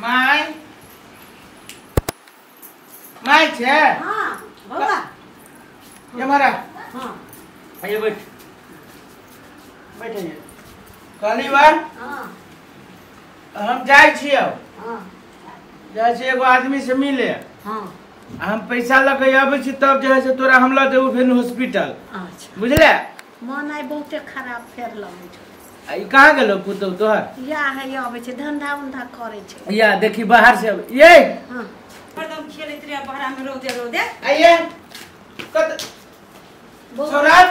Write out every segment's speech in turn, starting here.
My my छे। हां बाबा ये मारा। हां आइए बैठ बैठ आइए। कहली बा हां हम जाय छियो। हां जाय छी एगो आदमी से मिले। हां हम पैसा लके आबै छी तब जे है से तोरा हम ल देबू फेर हॉस्पिटल। अच्छा बुझले मन आइ बहुते खराब फेर लगै छै। ई कहाँ गेलो पुतौ तोहर? या है आबै छै धंधा उंधा करै छै। या देखी बाहर से ये। हां हरदम खेलैत रहे बहरा में रौदे रौदे। आइए कत सौरभ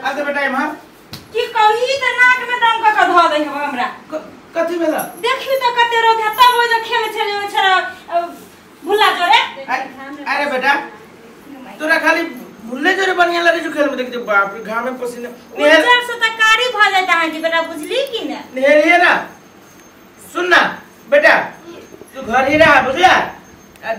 आ दे बेटा इमहर। की कहू ई त नाक में दम क क ध दै हब हमरा। कथि भेल? देखी त कते रौद है तब ओ जे खेले छले ओ छरा भुला जोरे। अरे बेटा तोरा खाली भुल्ले जोरे बढ़िया लगे जो खेल में देख बाप रे घाम में पसीना उज्जर से त कारी भ जात अहाँ के बेटा बुझली की ने। नहेलिए ना सुन ना बेटा तू घर ही रह बुझला।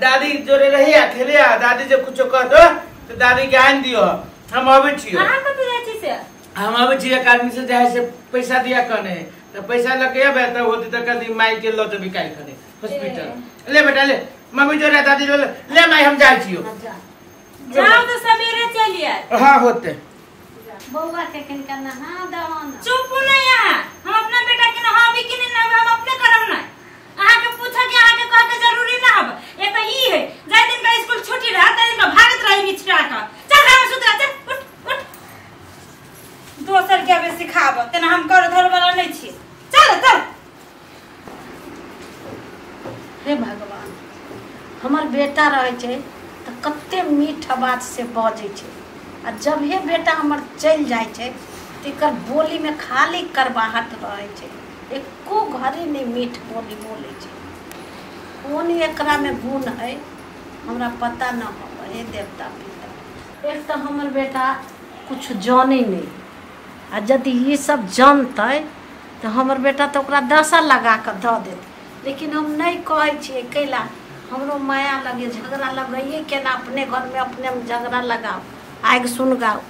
दादी जोरे रही आ खेले आ दादी जब कुछ कह दो तो दादी के आन दियो। हम आबै छियो। अहाँ कत जाय छी से? हम आबै छी एक आदमी से जाय से पैसा दिया कने त पैसा लके आबे त होती त कदी माई के ल जबी काई खने हॉस्पिटल। ले बेटा ले मम्मी जोरे दादी जोरे ले माई हम जाय छियो। जाओ तो सवेरे चलिए। हां होते बौआ के किनका नहा दहन। चुप नहीं यहाँ हम अपना बेटा के नहाबी कि नहीं नहाबी हम अपने करब ना। अहाँ के पूछा के अहाँ के कह के जरूरी ना हब। एक त ई है जाय दिन का स्कूल छुट्टी रहा त दिन का भागत रही मिछड़ा का चल घर में सुत रह चल उठ उठ। दोसर के अबे सिखाब तेना हम कर धर वाला नहीं छी। चल चल। हे भगवान हमर बेटा रहे छै त कते मीठ बात से बजै छै आ जब हे बेटा हमर चलि जाइ छै तेकर बोली में खाली करबाहट रहै छै। एको घड़ी नहीं मीठ बोली बोलै छै। कोन एकरा में गुण है हमरा पता न हो। हे देवता पिता एक तो हमर बेटा कुछ जाने नहीं आ यदि ये सब जानतै तो हमर बेटा तो ओकरा दशा लगा के दऽ देतै। लेकिन हम नहीं कहै छियै कैला हमरो माया लगे झगड़ा लगैए केना अपने घर में अपने में झगड़ा लगाओ आगि सुनगाओ।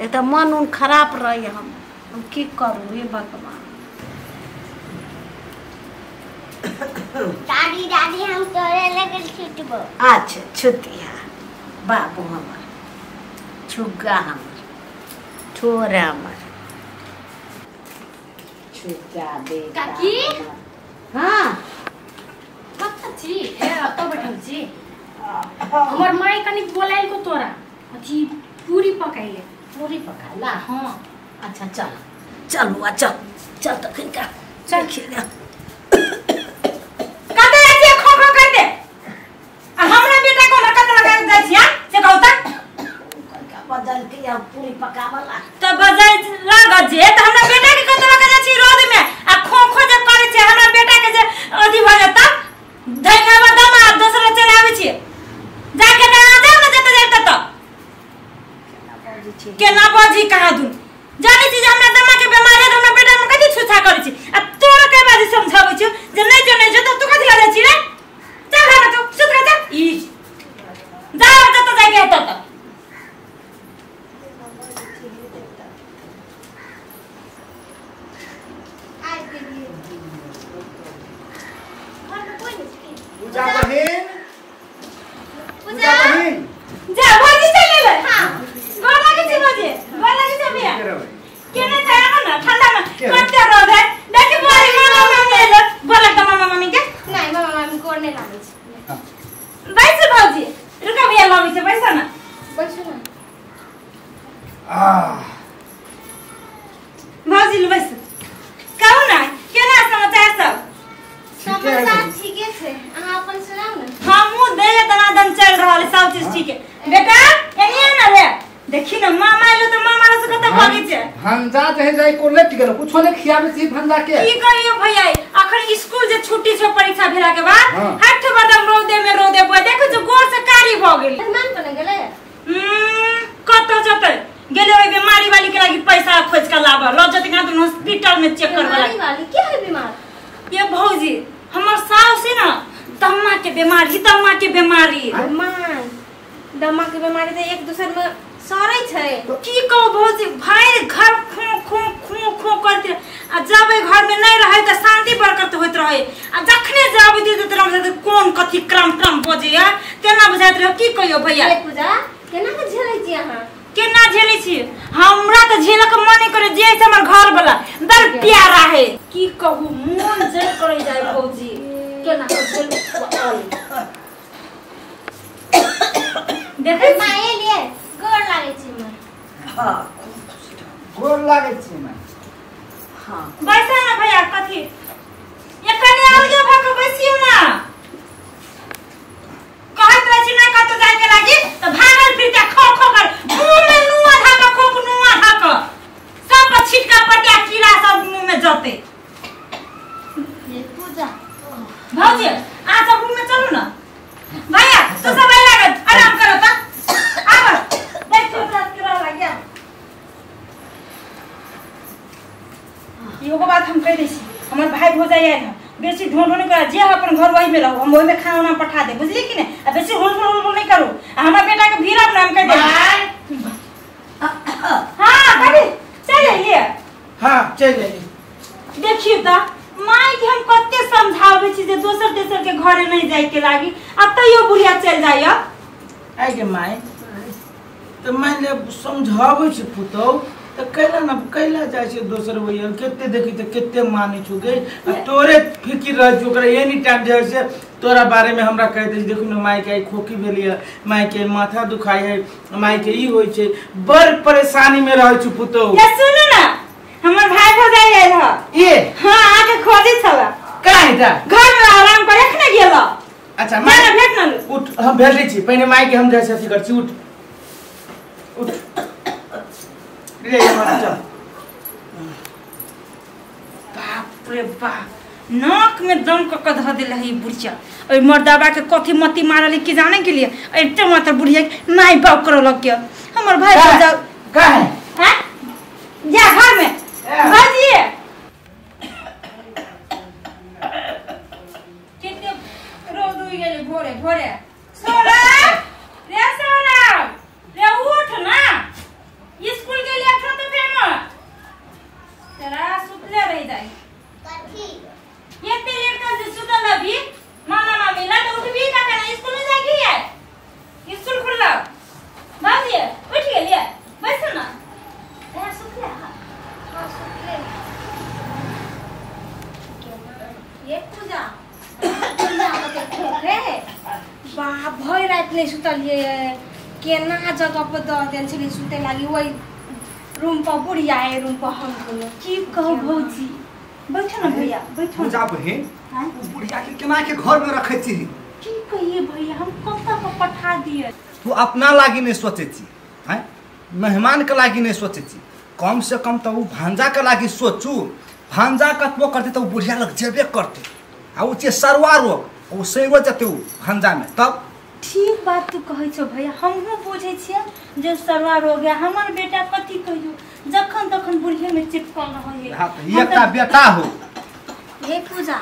एक तो मन उन खराब रही हम की करू हे भगवान। दादी दादी हम तोरे लगल छुटबो। अच्छा छुटिया बाबू हमर छुग्गा हमर ठोर हमर छुग्गा बेटा। काकी हाँ कत छी ए अत बैठल छी। हमर माई कनी बोलाइल को तोरा अथी पूरी पकाइले। पूरी पकाइला? हां अच्छा चल चल बुआ चल चल तखन का चल खेला। कत जाइ छी खो खो कर दे आ हमरा बेटा को ना कत लगा जाइ छी से कहू त का बदल के अब पूरी पकावला त बजै लागत जे त हमरा बेटा के कत लगा जाइ छी रोड में आ खो खो जे करै छै हमरा बेटा के जे अथी भ जाता धैनावा दमा दोसर चल आबै छी जाके ना जाउ ना जत जाय तत केना बाजी कहाँ दुन जानै छी जे हमरा दमा के बीमारी है हमरा बेटा में कथि छुछा करै छी आ तोरा के बाजी समझाबै छी जे नहीं जो नहीं जो त तू कथि ला जाइ छी रे चल घर तू सुत रह जा ई जा जत जाय के तत। पूजा बहिन पूजा बहिन जा भौजी चल ले। हां गोर लागै छी भौजी गोर लागै छी भैया। केना छै आब ना ठंडा में कते रौद है देखि बोली मामा मामी एलो गोर लगता मामा मामी के। नहीं मामा मामी गोर नहीं लागै छै। बैस भौजी रुका भैया लाबै छै बैस ना बैसू ना। आ भौजी ल बैस कहू ना केना समाचार सब? समाचार ठीके छै अहाँ अपन सुनाउ ना। हमहूँ दे दनादन चल रहल सब चीज ठीक है बेटा एनिए ना रे देखी ना मामा एलो त मामा से कत भागी छै। भंजा जे जाय को लेट गेलो कुछो नै खियाबै छी भंजा के। की कहियो भैया अखन स्कूल जे छुट्टी छै परीक्षा भेला के बाद हठ बदम रौदे में रौदे बय देखो जो गोर से कारी भ गेल। मान बन गेलै कत जतै गेले ओइ बीमारी वाली के लागि पैसा खोज के लाब ल जतै कहाँ तो हॉस्पिटल में चेक करबा बीमारी वाली के है बीमार? ये भौजी हमर सास है ना दम्मा के बीमारी दम्मा के बीमारी। मां दम्मा के बीमारी त एक दूसर में सरै छै। की कहू भौजी भाई घर खो खो खो खो करते आ जब घर में नहीं रहे त शांति बरकत होइत रहे आ जखने जाब दे त रहे कोन कथी क्रम क्रम बजैया तेना बुझाइत रहे। की कहियो भैया ए पूजा केना के झेलै छी अहाँ? केना झेलै छी? हमरा त झेलक मन नहीं करे, जे छै हमर घर वाला बड़ प्यारा है। की कहू मन जर करे जाय भौजी, केना के झेलू देखै माय लिए गोर लागै छी माय। हां गोर लागै छी माय। हां बैसा ना भैया, कथी एखने आउ जो भक बैसियो ना। कहत रहै छी ना कतौ जाय के लागी त भागल फिरते खो खो कर मुंह में नुआ धाका खोक नुआ धाका सब पर छिटका पड़ते कीड़ा सब मुंह में जते। ये पूजा भौजी आ सब रूम में चलू ना भैया, तू सब आइ लागत आराम करो त आब बैठ रात के रह लाग्या। एगो बात हम कह दै छी, हमर भाई भौजाई आयल है बेसी ढों ढों नहीं करा, जे अपन घर वही में रहो, हम वही में खाना उना पठा दे, बुझली कि नहीं? आ बेसी होल होल होल नहीं करो, आ हमार बेटा के भीड़ अपना हम कह दे। हां भाभी चल आइए। हां चल आइए। देखियो त माई के हम कते समझावे छी जे दोसर तेसर के घरे नहीं जाय के लागी, अब तैयो बुढ़िया चल जाइए। आइ के माई त मान ले समझावे छी पुतौ त कैला न कैला जाइ छै दोसर वही कते देखी त कते मानै छु गे, आ तोरे फिकिर रह छु ओकरा एनी टाइम जे से तोरा बारे में हमरा कह दे, देखू न माई के खोखी भेली है, माई के माथा दुखाई है, माई के ई होय छै, बड़ परेशानी में रहै छु पुतौ। ये सुनू ना हमर भाई भौजाई आयल ह। ये हां आके खोजे छला काहे ता घर में आराम करे खने गेल। अच्छा माई भेट न उठ, हम भेटै छी पहिने माई के हम जाइ से अथी कर छी। उठ उठ ले चल। बाप रे बाप नाक में दम क क धऽ देले है बुढ़िया। ओइ मर्दाबा के कथी मती मारल की जाने के लिए एते मात्र बुढ़िया नाइ बाप करऽ लग के हमर भाई भौजाई काहे। हां जा घर में भाजी केते रोज उइ गेले भोरे भोरे। सौरभ रे सौरभ रे उठ ना, स्कूल गेली अखन तो फेन तेरा सुतले रह जाई। कथी एते लेट कर सुतल अभी मामा मामी ला तो उठबी का करना, स्कूल में जागी है स्कूल खुलला। बाबी उठ गेली बैस ना। तेरा सुतले? हां सुतले। ये पूजा पूजा के खोखे बाप भरि रात नहीं सुतलिए, केना जगह पर दऽ देल छलै सुते लागी, वही रूम पर बुढ़िया है रूम पर हम दुनू। की कहू भौजी बैठो ना भैया बैठो। पूजा बहिन उ बुढ़िया के केना के घर में रखै छी? की कहिए भैया हम कतऽ के पठा दिए। तू अपना लागी नहीं सोचै छी हैं, मेहमान के लागी नहीं सोचै छी, कम से कम त उ भांजा के लागी सोचू। भांजा कतबो करते त उ बुढ़िया लग जेबे करते, आ उ छै सरवा रोग उ सैरो जते उ भांजा में। तब ठीक बात तू कहै छौ भैया, हमहूँ बुझै छियै जे सरवा रोग है। हमर बेटा कथी कहियो जखन तखन बुढ़िये में चिपकल रहै है। हां त एकटा बेटा हो। ये पूजा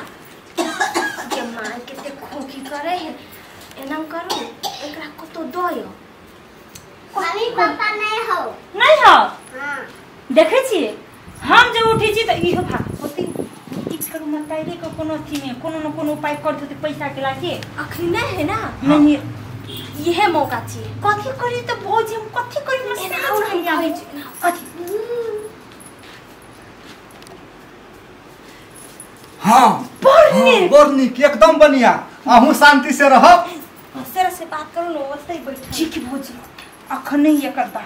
के मां कते खोखी करे है, एना करू एकरा कतो दयो। मम्मी पापा नहीं हो नहीं हो। हां देखै छियै हम जे उठै छी त इहो भाग ओते की करू मताइरे के कोनो अथी में कोनो न कोनो उपाय कर देते पैसा के लागे। अखनी नहीं है ना? नहीं यह मौका छी। कथी करी त भौजी हम कथी करी हमरा समझ नहीं आबै छै कथी। हां बड़ नीक एकदम बढ़िया, अहूँ शांति से रहब। सर से बात करू न ओतै बैठ। ठीक भौजी अखने एकर बा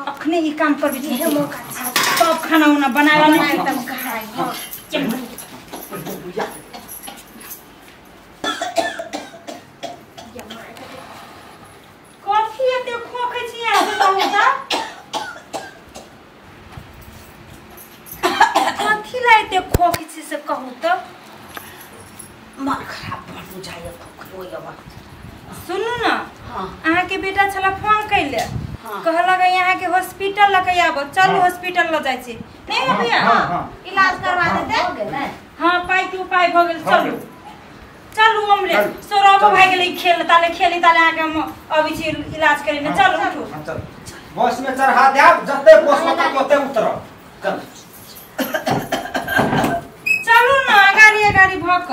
अखने ई काम करबे छी, यह मौका छी। तब खाना उना बनावा नहीं तब खाई। हां चल कथी एते खोखै छी अहाँ कहू त कथी ला एते खोखै छी से कहू त। मन खराब भऽ जाइए खोखलो यवा। सुनू ना हां अहाँ के बेटा छला फोन कैले कहलक यहाँ के हॉस्पिटल लके आबो, चलू हॉस्पिटल ल जाइ छी। नहीं हो भैया इलाज करवा देते। हां पाई के उपाय भ गेल, चलू चलू हमरे सौरभ भाई गेलै खेल ताले खेली ताले आके हम अबै छी इलाज करे ने। चलू उठू चल बस में चढ़ा देब, जते बस में तते उतरब। चल चलू ना गाड़ी गाड़ी भ क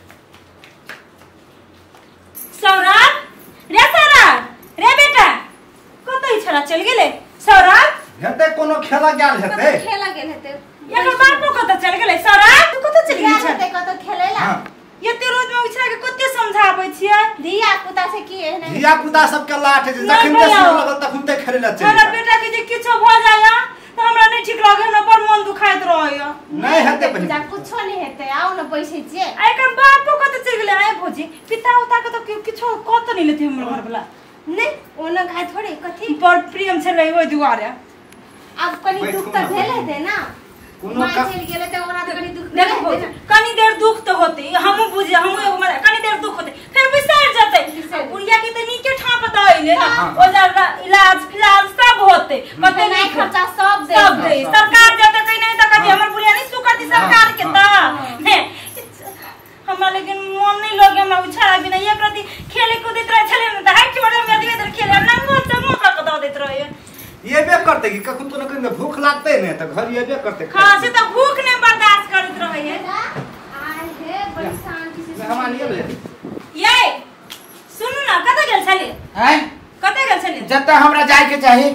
छड़ा चल गेलै सौरभ हेतै कोनो खेला गेल हेतै खेला गेल हेतै एकर बापो कत चल गेलै सौरभ तू कत चल गेल हेतै कत खेलेला एते रोज में उछरा के कते समझाबै छियै धिया पुता से की एहने धिया पुता सब के लाठ छै जखन ते सुन लगल तखन ते खेलेला चल हमरा बेटा के जे किछो भ जाय त हमरा नहीं ठीक लागे हमरा बड़ मन दुखाइत रहैया नहीं हेतै बहिन कुछो नहीं हेतै आउ न बैसै छियै आ एकर बापो कत चल गेलै आय भौजी पिता उता के त किछो कत नहीं लेते हमर घर वाला नहीं ओना खाय थोड़े कथी बड़ प्रेम छलै ओइ दुआरे अब कनी दुख त भेल हेतै ना कोनो चल गेलै त ओकरा त कनी दुख देखो कनी देर दुख त होतै हमहु बुझे हमहु एगो मजा कनी देर दुख होतै फेर बिसर जतै बुढ़िया के त नीके ठाप त अइले ना ओ जा इलाज फिलाज सब होतै कते नहीं खर्चा सब दे सरकार जतै कहीं नहीं त कथी हमर बुढ़िया नहीं सुकती सरकार के त हमरा लेकिन मन नहीं लगे हमरा उछाड़ा बिना एक राति खेले कूदैत रहे छलै न त हाइट बड़ा में दिए खेले नंगो चंगो क द दैत रहे येबे करते कि कखन तो न कखन भूख लागते ने त घर येबे करते हां से त भूख ने बर्दाश्त करत रहे है आय हे बड़ी शांति से मेहमान ये ले ये सुनु ना कत गेल छले हैं कत गेल छले जत हमरा जाय के चाही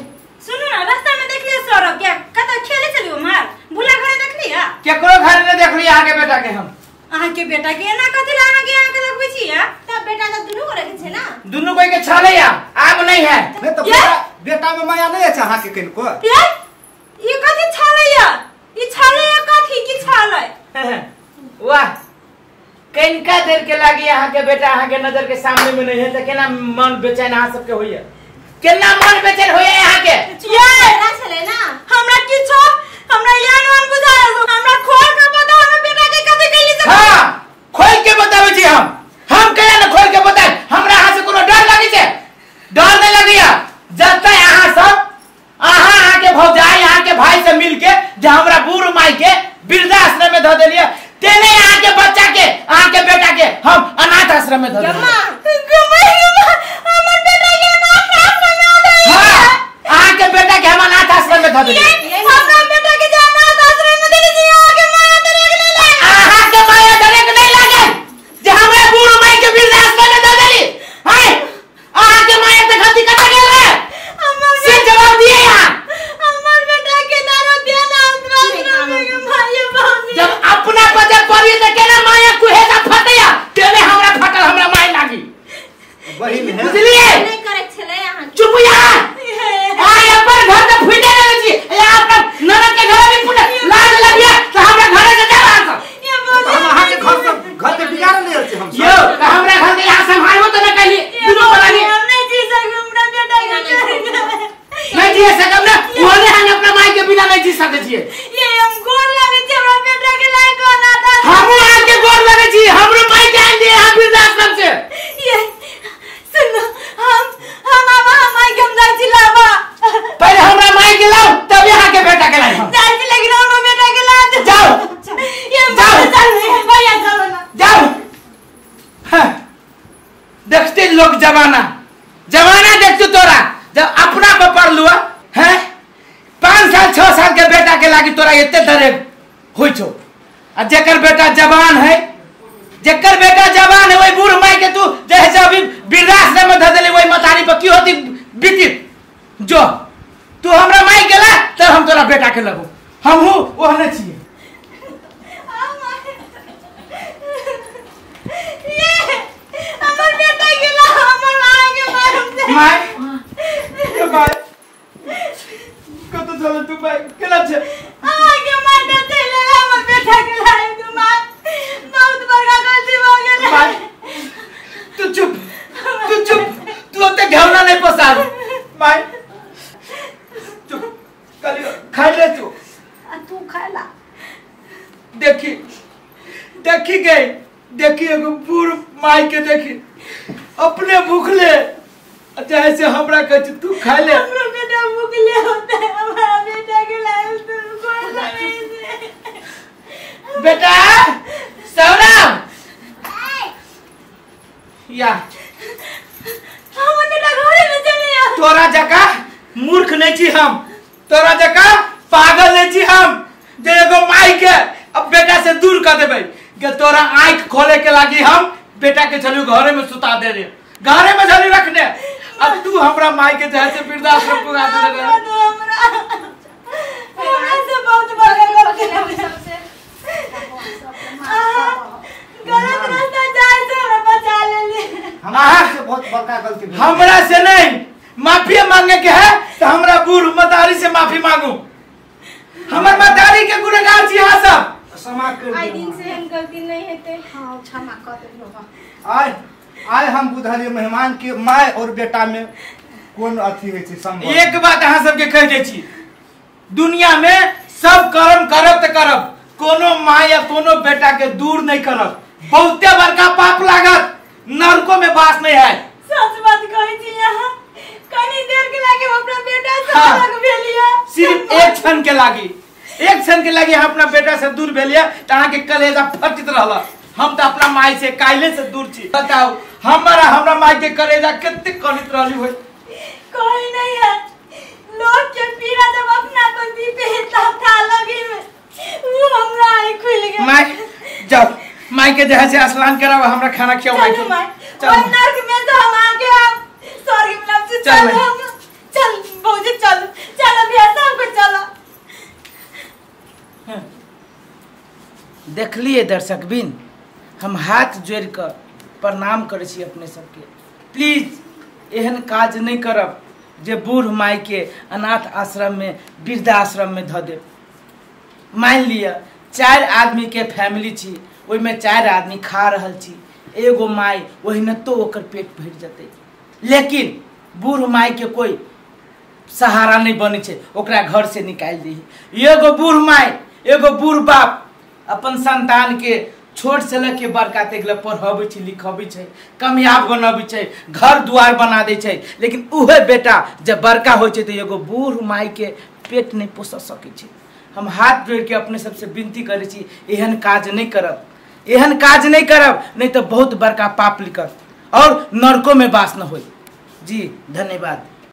सुनु ना रास्ता में देखलिए सौरभ के कत खेले छलियो मार भुला घरे देखलिए केकरो घर ने देखलिए अहाँ के बेटा के हम अहाँ के बेटा के एना कथि ला अहाँ के लगबै छी तब बेटा त दुनू गोरे के छै ना दुनू कोई के छले या आब नहीं है नहीं तो बेटा बेटा में माया नहीं है अहाँ के किनको ये ई कथि छले या ई छले या कथि की छले वाह कनिका देर के लागी अहाँ के बेटा अहाँ के नजर के सामने में नहीं है त केना मन बेचैन अहाँ सबके होइया केना मन बेचैन होइया अहाँ के ये ना छले ना हमरा किछो हमरा यान वन बुझायल हमरा खोल के बताओ हमरा बेटा के कथि कैली से हां खोल के बताबै छी हम कहिया न खोल के बताए हमरा अहाँ से कोनो डर लागी छै डर नहीं लगैया जतै अहाँ सब अहाँ के भौजाई अहाँ के भाई से मिल के जे हमरा बूढ़ माई के वृद्धाश्रम में धऽ देलियै तेने अहाँ के बच्चा के अहाँ के बेटा के हम अनाथ आश्रम में धऽ देलियै हमर बेटा के अनाथ आश्रम में धऽ देलियै हां अहाँ के बेटा के हम अनाथ आश्रम में धऽ देलियै हमरा बेटा के जे अनाथ आश्रम में देलियै अहाँ के माया दरेक नहीं लागल अहाँ के माया दरेक नहीं लागल जे हमरा बूढ़ माई के वृद्धाश्रम में धऽ देली हाय अहाँ के माया त खती कत गेल रे से जवाब दिए यहाँ हमर बेटा के दारो ध्यान आश्रम में माया बाबू जब अपना बजर पड़ी त केना माया कुहेसा फटैया तेने हमरा फटल हमरा माय लागी बहिन है बुझलिए नहीं करे छले अहाँ चुप यहाँ आय अपन घर त फुटे गेल छी यहाँ अपन ननद के घर भी फुटे लाज लगिया त हमरा घरे से जा अहाँ सब हम अहाँ के घर सब घर के बिगाड़ लेल छी हम यो त हमरा घर के यहाँ संभालबो त न कैली दुनू परानी हम नहीं जी सकब हमरा बेटा के नहीं जी सकब ना ओने हम अपना माई के बिना नहीं जी सकै छियै ये हम गोर लागै छी हमरा बेटा के लायक अनाथ हमहु अहाँ के गोर लागै छी हमरो माई के आन दिए अहाँ वृद्धाश्रम से ये सुनो हम आबा हम माई के हम जाइ छी लाबा पहले हमरा माई के लाओ तब यहाँ के बेटा के लाओ हम जाइ छी लेकिन हमरो बेटा के ला दे जाओ ये जाओ। चल भैया चलो ना जाओ हाँ, देखते लोग जमाना जमाना देखते तोरा जब अपना पर पड़ लुआ हैं 5 साल 6 साल के बेटा के लागी तोरा एते दरे होइ छौ आ जेकर बेटा जवान है जेकर बेटा जवान है वही बूढ़ माई के तू जैसे अभी वृद्धाश्रम में धऽ देली वही मतारी पर की होती बीती जो तू हमरा माई के ला तब हम तोरा बेटा के लगो हमहू ओहने छियै ये हमर बेटा के ला हमर माई के मारम से माय माय कत चल तू माय केना छै अहाँ के मारने चले हमर बेटा के लाए तू माय बहुत बड़का गलती भ गेलै माय तू चुप तू चुप तू ओते घावना नहीं पसार माय चुप कलियो खाइ ले तू आ तू खाला देखी देखी गई देखी एगो बूढ़ माई के देखी अपने भूखले चाहे से हमरा कहै छै तू खा ले हमरो बेटा भूखले होता है हमारा बेटा के लाए तू गोर लगे से बेटा सौरभ या हमर बेटा घरे में चले आ तोरा जका मूर्ख नहीं छी हम तोरा जका पागल नहीं छी हम जे एगो माई के अब बेटा से दूर कर देबै के तोरा आंख खोले के लागी हम बेटा के चलू घरे में सुता दे रे घरे में चलू रखने अब तू हमरा माई के जाए से वृद्धाश्रम पुगा दे रहे। हमरा हमरा से बहुत बड़का गलती सबसे गलत रास्ता जाए से हमरा बचा लेली। हमरा से बहुत बड़का गलती भेल। हमरा से नहीं माफी मांगे के है तो हमरा बूढ़ मतारी से माफी मांगू। हमर मतारी के गुनहगार छी अहाँ सब। क्षमा कर आई दिन से हम गलती नहीं हेते। हां क्षमा कर देलो। आय आय हम बुझलिए मेहमान के my और बेटा में कोन अथी होइ छै संबंध। एक बात अहाँ सबके कह दै छी, दुनिया में सब कर्म करब त करब, कोनो my या कोनो बेटा के दूर नहीं करब। बहुते बड़का पाप लागत, नरको में वास नहीं है। सच बात कहै छी अहाँ, कनी देर के लागे हम अपना बेटा से अलग भेलिया। सिर्फ एक क्षण के लागी, एक क्षण के लागी हम अपना बेटा से दूर भेलिया त अहाँ के कलेजा फटित रहल। हम तो अपना माई से काइले से दूर छी। बताओ हमारा हमरा माई के कलेजा कते कनित रहली होई। कोई नहीं है लोग के पीड़ा जब अपना पर बीते तब था लगी में वो हमरा आई खुल गया। माई जाओ माई के जहाँ से स्नान कराओ, हमरा खाना खियाओ माई के। चलो नर्क में तो हम आके आप स्वर्ग में हम चल चल भौजी चल चल भैया सब को चलो। देखलिए दर्शक बिन, हम हाथ जोड़ कर प्रणाम करै छी अपने सबके। प्लीज एहन काज नहीं करब जे बूढ़ माई के अनाथ आश्रम में वृद्धाश्रम में धऽ देब। मान लिअ 4 आदमी के फैमिली छी, ओहिमे 4 आदमी खा रहल छी, एगो माई ओहिनतो ओकर पेट भरि जेतै। लेकिन बूढ़ माई के कोई सहारा नहीं बनै छै, ओकरा घर से निकालि दही। एगो बूढ़ माई एगो बूढ़ बाप अपन संतान के छोट से लऽ के बड़का तक पढ़बै छै, लिखबै छै, कामयाब बनबै छै, घर दुआर बना दै छै। लेकिन उहे बेटा जब बड़का होइ छै तऽ एगो बूढ़ माई के पेट नहीं पोस सकै छै। हम हाथ जोड़ के अपने सबसे विनती करै छी, एहन काज नहीं करब, एहन काज नहीं करब, नहीं तो बहुत बड़का पाप लिखत और नरको में वास न होई। जी धन्यवाद।